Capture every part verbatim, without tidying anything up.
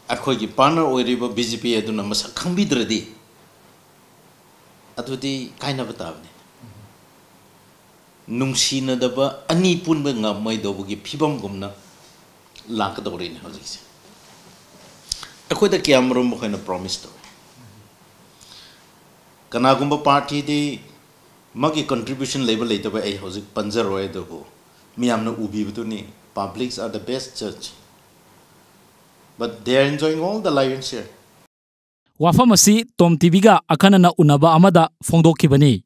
ꯑꯩꯈꯣꯏꯒꯤ ꯄꯥꯔꯠꯅꯔ ꯑꯣꯏꯔꯤꯕ B J ꯄꯤ ꯑꯗꯨꯅ ꯃꯁꯛ ꯈꯪꯕꯤꯗ꯭ꯔꯗꯤ ꯑꯗꯨꯗꯤ ꯀꯥꯏꯅꯕ ꯇꯥꯕꯅꯤ꯫ ꯅꯨꯡꯁꯤꯅꯗꯕ ꯑꯅꯤ ꯄꯨꯟꯕ ꯉꯝꯃꯣꯏꯗꯧꯕꯒꯤ ꯐꯤꯕꯝꯒꯨꯝꯅ ꯂꯥꯛꯀꯗꯧꯔꯤꯅꯦ ꯍꯧꯖꯤꯛꯁꯦ꯫ ꯑꯩꯈꯣꯏꯗ ꯀꯌꯥꯃꯔꯨꯝ ꯃꯈꯣꯏꯅ ꯄ꯭ꯔꯣꯃꯤꯁ ꯇꯧꯋꯦ꯫ ꯀꯅꯥꯒꯨꯝꯕ ꯄꯥꯔꯇꯤꯗꯤ ꯃꯥꯒꯤ ꯀꯟꯇ꯭ꯔꯤꯕ꯭ꯌꯨꯁꯟ ꯂꯩꯕ ꯂꯩꯇꯕ ꯑꯩ ꯍꯧꯖꯤꯛ ꯄꯟꯖꯔꯣꯏ, ꯑꯗꯨꯕꯨ ꯃꯤꯌꯥꯝꯅ ꯎꯕꯤꯕꯗꯨꯅꯤ, publics are the best judge, but they are enjoying all the lion's share. ꯋꯥꯐꯝ ꯑꯁꯤ ꯇꯣꯝ ꯇꯤꯚꯤꯒ ꯑꯈꯟꯅꯅ ꯎꯅꯕ ꯑꯃꯗ ꯐꯣꯡꯗꯣꯛꯈꯤꯕꯅꯤ꯫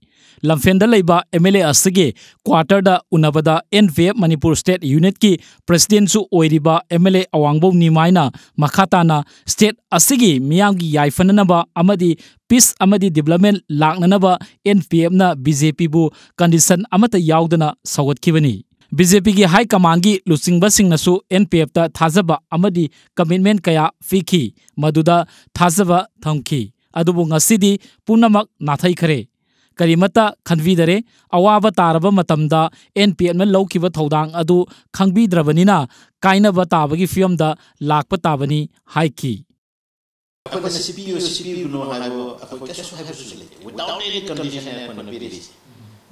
ꯂꯝꯐꯦꯟꯗ ꯂꯩꯕ ꯑꯦꯝ ꯑꯦꯜ ꯑꯦ ꯑꯁꯤꯒꯤ ꯀ꯭ꯋꯥꯇꯔꯗ ꯎꯅꯕꯗ N P F Manipur state ꯌꯨꯅꯤꯠꯀꯤ ꯄ꯭ꯔꯦꯁꯤꯗꯦꯟꯠꯁꯨ ꯑꯣꯏꯔꯤꯕ ꯑꯦꯝ ꯑꯦꯜ ꯑꯦ ꯑꯋꯥꯡꯕꯧ ꯅꯤꯃꯥꯏꯅ ꯃꯈꯥ ꯇꯥꯅ ꯁ꯭ꯇꯦꯠ ꯑꯁꯤꯒꯤ ꯃꯤꯌꯥꯝꯒꯤ ꯌꯥꯏꯐꯅꯅꯕ ꯑꯃꯗꯤ ꯄꯤꯁ ꯑꯃꯗꯤ ꯗꯤꯕ꯭ꯂꯞꯃꯦꯟꯠ ꯂꯥꯛꯅꯅꯕ ꯑꯦꯟ ꯄꯤ ꯑꯦꯐꯅ ꯕꯤ ꯖꯦ ꯄꯤꯕꯨ ꯀꯟꯗꯤꯁꯟ ꯑꯃꯠꯇ ꯌꯥꯎꯗꯅ ꯁꯧꯒꯠꯈꯤꯕꯅꯤ꯫ ꯕꯤ ꯖꯦ ꯄꯤꯒꯤ ꯍꯥꯏ ꯀꯃꯥꯟꯒꯤ ꯂꯨꯆꯤꯡꯕꯁꯤꯡꯅꯁꯨ ꯑꯦꯟ ꯄꯤ ꯑꯦꯐꯇ ꯊꯥꯖꯕ ꯑꯃꯗꯤ ꯀꯃꯤꯠꯃꯦꯟꯠ ꯀꯌꯥ ꯄꯤꯈꯤ, ꯃꯗꯨꯗ ꯊꯥꯖꯕ ꯊꯝꯈꯤ꯫ ꯑꯗꯨꯕꯨ ꯉꯁꯤꯗꯤ ꯄꯨꯝꯅꯃꯛ ꯅꯥꯊꯩꯈ꯭ꯔꯦ꯫ ꯀꯔꯤꯃꯠꯇ ꯈꯟꯕꯤꯗꯔꯦ꯫ ꯑꯋꯥꯕ ꯇꯥꯔꯕ ꯃꯇꯝꯗ ꯑꯦꯟ ꯄꯤ ꯑꯦꯐꯅ ꯂꯧꯈꯤꯕ ꯊꯧꯗꯥꯡ ꯑꯗꯨ ꯈꯪꯕꯤꯗ꯭ꯔꯕꯅꯤꯅ ꯀꯥꯏꯅꯕ ꯇꯥꯕꯒꯤ ꯐꯤꯕꯝꯗ ꯂꯥꯛꯄ ꯇꯥꯕꯅꯤ ꯍꯥꯏꯈꯤ꯫ ꯑꯩꯈꯣꯏꯅ ꯁꯤ ꯄꯤꯌꯨ, ꯁꯤ ꯄꯤꯒꯅꯨ ꯍꯥꯏꯕ ꯑꯩꯈꯣꯏ ꯀꯩꯁꯨ ꯍꯥꯏꯕꯁꯨ ꯂꯩꯇꯦ꯫ Without any condition ꯑꯩꯈꯣꯏꯅ ꯄꯤꯔꯤꯁꯦ꯫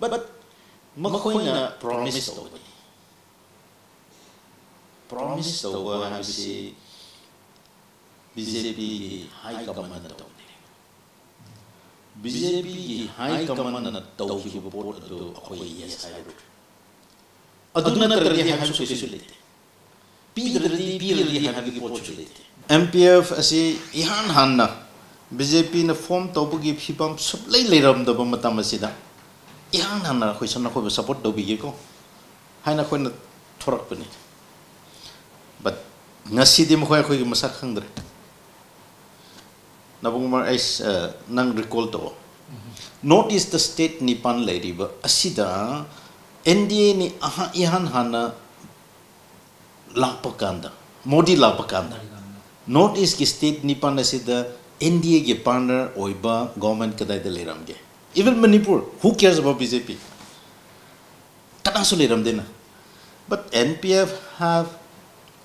But ꯃꯈꯣꯏꯅ ꯄ꯭ꯔꯣꯃꯤꯁ ꯇꯧꯕꯅꯤ꯫ ꯄ꯭ꯔꯣꯃꯤꯁ ꯇꯧꯕ ꯍꯥꯏꯕꯁꯤ ꯕꯤ ꯖꯦ ꯄꯤꯒꯤ ꯍꯥꯏ ꯀꯃꯥꯟꯅ ꯇꯧꯕꯅꯤ꯫ ꯕꯤ ꯖꯦ ꯄꯤꯒꯤ ꯍꯥꯏ ꯀꯃꯥꯟꯅ ꯇꯧꯈꯤꯕ ꯄꯣꯠ ꯑꯗꯨ ꯑꯩꯈꯣꯏ ꯌꯦꯁ ꯍꯥꯏꯔꯨꯔꯦ꯫ ꯑꯗꯨ ꯅꯠꯇ꯭ꯔꯗꯤ ꯍꯥꯏꯕꯁꯨ ꯀꯩꯁꯨ ꯂꯩꯇꯦ꯫ ꯄꯤꯗ꯭ꯔꯗꯤ ꯄꯤꯔꯗꯤ ꯍꯥꯏꯕꯒꯤ ꯄꯣꯠꯁꯨ ꯂꯩꯇꯦ꯫ ꯑꯦꯝ ꯄꯤ ꯑꯦꯐ ꯑꯁꯤ ꯏꯍꯥꯟ ꯍꯥꯟꯅ ꯕꯤ ꯖꯦ ꯄꯤꯅ ꯐꯣꯔꯝ ꯇꯧꯕꯒꯤ ꯐꯤꯕꯝ ꯁꯨꯛꯂꯩ ꯂꯩꯔꯝꯗꯕ ꯃꯇꯝ ꯑꯁꯤꯗ ꯏꯍꯥꯟ ꯍꯥꯟꯅ ꯑꯩꯈꯣꯏ ꯁꯝꯅ ꯑꯩꯈꯣꯏꯕꯨ ꯁꯞꯄꯣꯔꯠ ꯇꯧꯕꯤꯒꯦꯀꯣ ꯍꯥꯏꯅ ꯑꯩꯈꯣꯏꯅ ꯊꯣꯔꯛꯄꯅꯤ꯫ But ꯉꯁꯤꯗꯤ ꯃꯈꯣꯏ ꯑꯩꯈꯣꯏꯒꯤ ꯃꯁꯛ ꯈꯪꯗ꯭ꯔꯦ꯫ ꯅꯕꯨꯡꯃꯔ ꯑꯩ, ꯑ, ꯅꯪ ꯔꯤꯀꯣꯜ ꯇꯧꯑꯣ꯫ ꯅꯣꯔꯠ ꯏꯁꯇ ꯁ꯭ꯇꯦꯠ ꯅꯤꯄꯥꯟ ꯂꯩꯔꯤꯕ ꯑꯁꯤꯗ ꯑꯦꯟ ꯗꯤ ꯑꯦꯅꯤ ꯑꯍ-, ꯏꯍꯥꯟ ꯍꯥꯟꯅ ꯂꯥꯛꯄ ꯀꯥꯟꯗ, ꯃꯣꯗꯤ ꯂꯥꯛꯄ ꯀꯥꯟꯗ, ꯅꯣꯔꯠ ꯏꯁꯀꯤ ꯁ꯭ꯇꯦꯠ ꯅꯤꯄꯥꯟ ꯑꯁꯤꯗ ꯑꯦꯟ ꯗꯤ ꯑꯦꯒꯤ ꯄꯥꯔꯠꯅꯔ ꯑꯣꯏꯕ ꯒꯣꯔꯃꯦꯟ ꯀꯗꯥꯏꯗ ꯂꯩꯔꯝꯒꯦ? Even Manipur, who cares about B J P? ꯀꯅꯥꯁꯨ ꯂꯩꯔꯝꯗꯦꯅ꯫ But N P F have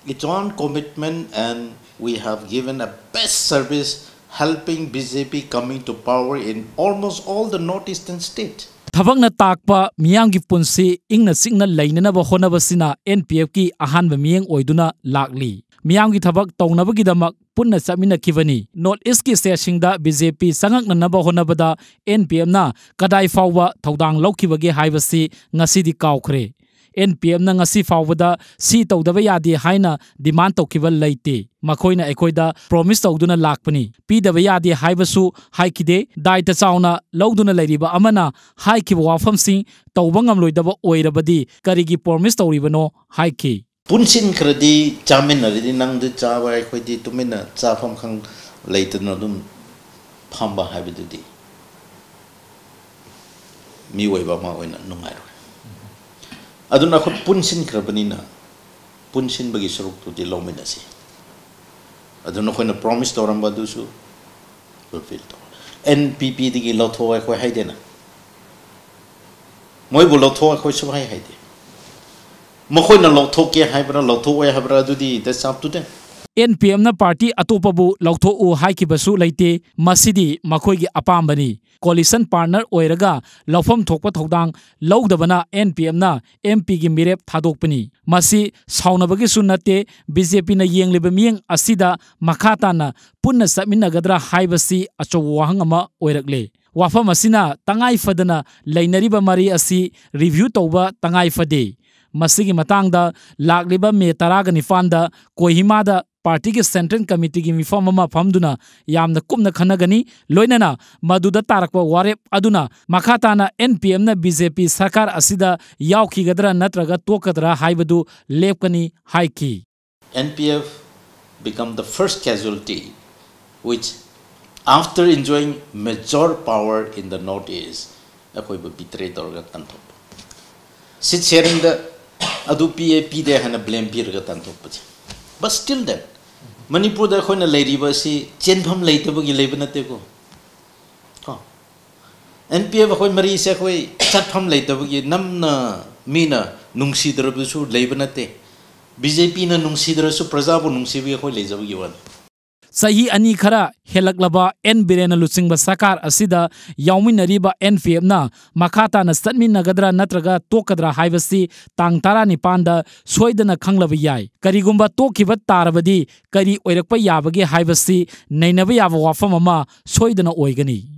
its own commitment and We have given a best service helping B J P coming to power in almost all the northeastern state. ꯊꯕꯛꯅ ꯇꯥꯛꯄ ꯃꯤꯌꯥꯝꯒꯤ ꯄꯨꯟꯁꯤ ꯏꯪꯅ ꯆꯤꯛꯅ ꯂꯩꯅꯅꯕ ꯍꯣꯠꯅꯕꯁꯤꯅ N P F ꯀꯤ ꯑꯍꯥꯟꯕ ꯃꯤꯠꯌꯦꯡ ꯑꯣꯏꯗꯨꯅ ꯂꯥꯛꯂꯤ꯫ ꯃꯤꯌꯥꯝꯒꯤ ꯊꯕꯛ ꯇꯧꯅꯕꯒꯤꯗꯃꯛ ꯄꯨꯟꯅ ꯆꯠꯃꯤꯟꯅꯈꯤꯕꯅꯤ꯫ North East ꯀꯤ state ꯁꯤꯡꯗ B J P ꯆꯪꯉꯛꯅꯅꯕ ꯍꯣꯠꯅꯕꯗ N P F ꯅ ꯀꯗꯥꯏ ꯐꯥꯎꯕ ꯊꯧꯗꯥꯡ ꯂꯧꯈꯤꯕꯒꯦ ꯍꯥꯏꯕꯁꯤ ꯉꯁꯤꯗꯤ ꯀꯥꯎꯈ꯭ꯔꯦ꯫ N P F ꯅ ꯉꯁꯤ ꯐꯥꯎꯕꯗ ꯁꯤ ꯇꯧꯗꯕ ꯌꯥꯗꯦ ꯍꯥꯏꯅ demand ꯇꯧꯈꯤꯕ ꯂꯩꯇꯦ꯫ ꯃꯈꯣꯏꯅ ꯑꯩꯈꯣꯏꯗ promise ꯇꯧꯗꯨꯅ ꯂꯥꯛꯄꯅꯤ꯫ ꯄꯤꯗꯕ ꯌꯥꯗꯦ ꯍꯥꯏꯕꯁꯨ ꯍꯥꯏꯈꯤꯗꯦ꯫ ꯗꯥꯏꯇ ꯆꯥꯎꯅ ꯂꯧꯗꯨꯅ ꯂꯩꯔꯤꯕ ꯑꯃꯅ ꯍꯥꯏꯈꯤꯕ ꯋꯥꯐꯝꯁꯤꯡ ꯇꯧꯕ ꯉꯝꯂꯣꯏꯗꯕ ꯑꯣꯏꯔꯕꯗꯤ ꯀꯔꯤꯒꯤ promise ꯇꯧꯔꯤꯕꯅꯣ ꯍꯥꯏꯈꯤ꯫ ꯄꯨꯟꯁꯤꯟꯈ꯭ꯔꯗꯤ ꯆꯥꯃꯤꯟꯅꯔꯗꯤ ꯅꯪꯗꯤ ꯆꯥꯕ, ꯑꯩꯈꯣꯏꯗꯤ ꯇꯨꯃꯤꯟꯅ ꯆꯥꯐꯝ ꯈꯪ ꯂꯩꯇꯅ ꯑꯗꯨꯝ ꯐꯝꯕ ꯍꯥꯏꯕꯗꯨꯗꯤ ꯃꯤꯑꯣꯏꯕ ꯑꯃ ꯑꯣꯏꯅ ꯅꯨꯡꯉꯥꯏꯔꯣꯏ꯫ ꯑꯗꯨꯅ ꯑꯩꯈꯣꯏ ꯄꯨꯟꯁꯤꯟꯈ꯭ꯔꯕꯅꯤꯅ ꯄꯨꯟꯁꯤꯟꯕꯒꯤ ꯁꯔꯨꯛꯇꯨꯗꯤ ꯂꯧꯃꯤꯟꯅꯁꯤ꯫ ꯑꯗꯨ ꯅꯈꯣꯏꯅ promise ꯇꯧꯔꯝꯕ ꯑꯗꯨꯁꯨ fulfill ꯇꯧ꯫ N P P ꯗꯒꯤ ꯂꯧꯊꯣꯛꯑꯣ ꯑꯩꯈꯣꯏ ꯍꯥꯏꯗꯦꯅ꯫ ꯃꯣꯏꯕꯨ ꯂꯧꯊꯣꯛꯑꯣ ꯑꯩꯈꯣꯏ ꯁꯨꯛꯍꯥꯏ ꯍꯥꯏꯗꯦ꯫ ꯃꯈꯣꯏꯅ ꯂꯧꯊꯣꯛꯀꯦ ꯍꯥꯏꯕ꯭ꯔꯥ ꯂꯧꯊꯣꯛꯑꯣꯏ ꯍꯥꯏꯕ꯭ꯔꯥ ꯑꯗꯨꯗꯤ that's up to them. N P F ꯅ party ꯑꯇꯣꯞꯄꯕꯨ ꯂꯧꯊꯣꯛꯎ ꯍꯥꯏꯈꯤꯕꯁꯨ ꯂꯩꯇꯦ꯫ ꯃꯁꯤꯗꯤ ꯃꯈꯣꯏꯒꯤ ꯑꯄꯥꯝꯕꯅꯤ꯫ Coalition partner ꯑꯣꯏꯔꯒ ꯂꯧꯐꯝ ꯊꯣꯛꯄ ꯊꯧꯗꯥꯡ ꯂꯧꯗꯕꯅ N P F ꯅ M P ꯒꯤ ꯃꯤꯔꯦꯞ ꯊꯥꯗꯣꯛꯄꯅꯤ꯫ ꯃꯁꯤ ꯁꯥꯎꯅꯕꯒꯤꯁꯨ ꯅꯠꯇꯦ꯫ B J P ꯅ ꯌꯦꯡꯂꯤꯕ ꯃꯤꯠꯌꯦꯡ ꯑꯁꯤꯗ ꯃꯈꯥ ꯇꯥꯅ ꯄꯨꯟꯅ ꯆꯠꯃꯤꯟꯅꯒꯗ꯭ꯔꯥ ꯍꯥꯏꯕꯁꯤ ꯑꯆꯧꯕ ꯋꯥꯍꯪ ꯑꯃ ꯑꯣꯏꯔꯛꯂꯦ꯫ ꯋꯥꯐꯝ ꯑꯁꯤꯅ ꯇꯉꯥꯏ ꯐꯗꯅ ꯂꯩꯅꯔꯤꯕ ꯃꯔꯤ ꯑꯁꯤ review ꯇꯧꯕ ꯇꯉꯥꯏ ꯐꯗꯦ꯫ ꯃꯁꯤꯒꯤ ꯃꯇꯥꯡꯗ ꯂꯥꯛꯂꯤꯕ ꯃꯦ ꯇꯔꯥꯒ ꯅꯤꯄꯥꯟꯗ ꯀꯣꯍꯤꯃꯥꯗ party ꯒꯤ central committee ꯒꯤ ꯃꯤꯐꯝ ꯑꯃ ꯐꯝꯗꯨꯅ ꯌꯥꯝꯅ ꯀꯨꯞꯅ ꯈꯟꯅꯒꯅꯤ꯫ ꯂꯣꯏꯅꯅ ꯃꯗꯨꯗ ꯇꯥꯔꯛꯄ ꯋꯥꯔꯦꯞ ꯑꯗꯨꯅ ꯃꯈꯥ ꯇꯥꯅ N P F ꯅ B J P ꯁꯔꯀꯥꯔ ꯑꯁꯤꯗ ꯌꯥꯎꯈꯤꯒꯗ꯭ꯔꯥ ꯅꯠꯇ꯭ꯔꯒ ꯇꯣꯛꯀꯗ꯭ꯔꯥ ꯍꯥꯏꯕꯗꯨ ꯂꯦꯞꯀꯅꯤ ꯍꯥꯏꯈꯤ꯫ N P F become the first casualty which, after enjoying major power in the Northeast, ꯑꯩꯈꯣꯏꯕꯨ betray ꯇꯧꯔꯒ ꯇꯥꯟꯊꯣꯛꯄ꯫ Seat sharing ꯗ ꯑꯗꯨ ꯄꯤꯌꯦ ꯄꯤꯗꯦ ꯍꯥꯏꯅ blame ꯄꯤꯔꯒ ꯇꯥꯟꯊꯣꯛꯄꯁꯦ꯫ But still then, ꯃꯅꯤꯄꯨꯔꯗ ꯑꯩꯈꯣꯏꯅ ꯂꯩꯔꯤꯕ ꯑꯁꯤ ꯆꯦꯟꯐꯝ ꯂꯩꯇꯕꯒꯤ ꯂꯩꯕ ꯅꯠꯇꯦꯀꯣ꯫ ꯀꯣ? N P F ꯑꯩꯈꯣꯏ ꯃꯔꯤꯁꯦ ꯑꯩꯈꯣꯏ ꯆꯠꯐꯝ ꯂꯩꯇꯕꯒꯤ ꯅꯝꯅ ꯃꯤꯅ ꯅꯨꯡꯁꯤꯗ꯭ꯔꯕꯁꯨ ꯂꯩꯕ ꯅꯠꯇꯦ꯫ ꯕꯤ ꯖꯦ ꯄꯤꯅ ꯅꯨꯡꯁꯤꯗ꯭ꯔꯁꯨ ꯄ꯭ꯔꯖꯥꯕꯨ ꯅꯨꯡꯁꯤꯕꯒꯤ ꯑꯩꯈꯣꯏ ꯂꯩꯖꯕꯒꯤ ꯋꯥꯅꯤ꯫ ꯆꯍꯤ ꯑꯅꯤ ꯈꯔ ꯍꯦꯜꯂꯛꯂꯕ ꯑꯦꯟ ꯕꯤꯔꯦꯟꯅ ꯂꯨꯆꯤꯡꯕ ꯁꯔꯀꯥꯔ ꯑꯁꯤꯗ ꯌꯥꯎꯃꯤꯟꯅꯔꯤꯕ ꯑꯦꯟ ꯄꯤ ꯑꯦꯐꯅ ꯃꯈꯥ ꯇꯥꯅ ꯆꯠꯃꯤꯟꯅꯒꯗ꯭ꯔꯥ ꯅꯠꯇ꯭ꯔꯒ ꯇꯣꯛꯀꯗ꯭ꯔꯥ ꯍꯥꯏꯕꯁꯤ ꯇꯥꯡ ꯇꯔꯥꯅꯤꯄꯥꯟꯗ ꯁꯣꯏꯗꯅ ꯈꯪꯂꯕ ꯌꯥꯏ꯫ ꯀꯔꯤꯒꯨꯝꯕ ꯇꯣꯛꯈꯤꯕ ꯇꯥꯔꯕꯗꯤ ꯀꯔꯤ ꯑꯣꯏꯔꯛꯄ ꯌꯥꯕꯒꯦ ꯍꯥꯏꯕꯁꯤ ꯅꯩꯅꯕ ꯌꯥꯕ ꯋꯥꯐꯝ ꯑꯃ ꯁꯣꯏꯗꯅ ꯑꯣꯏꯒꯅꯤ꯫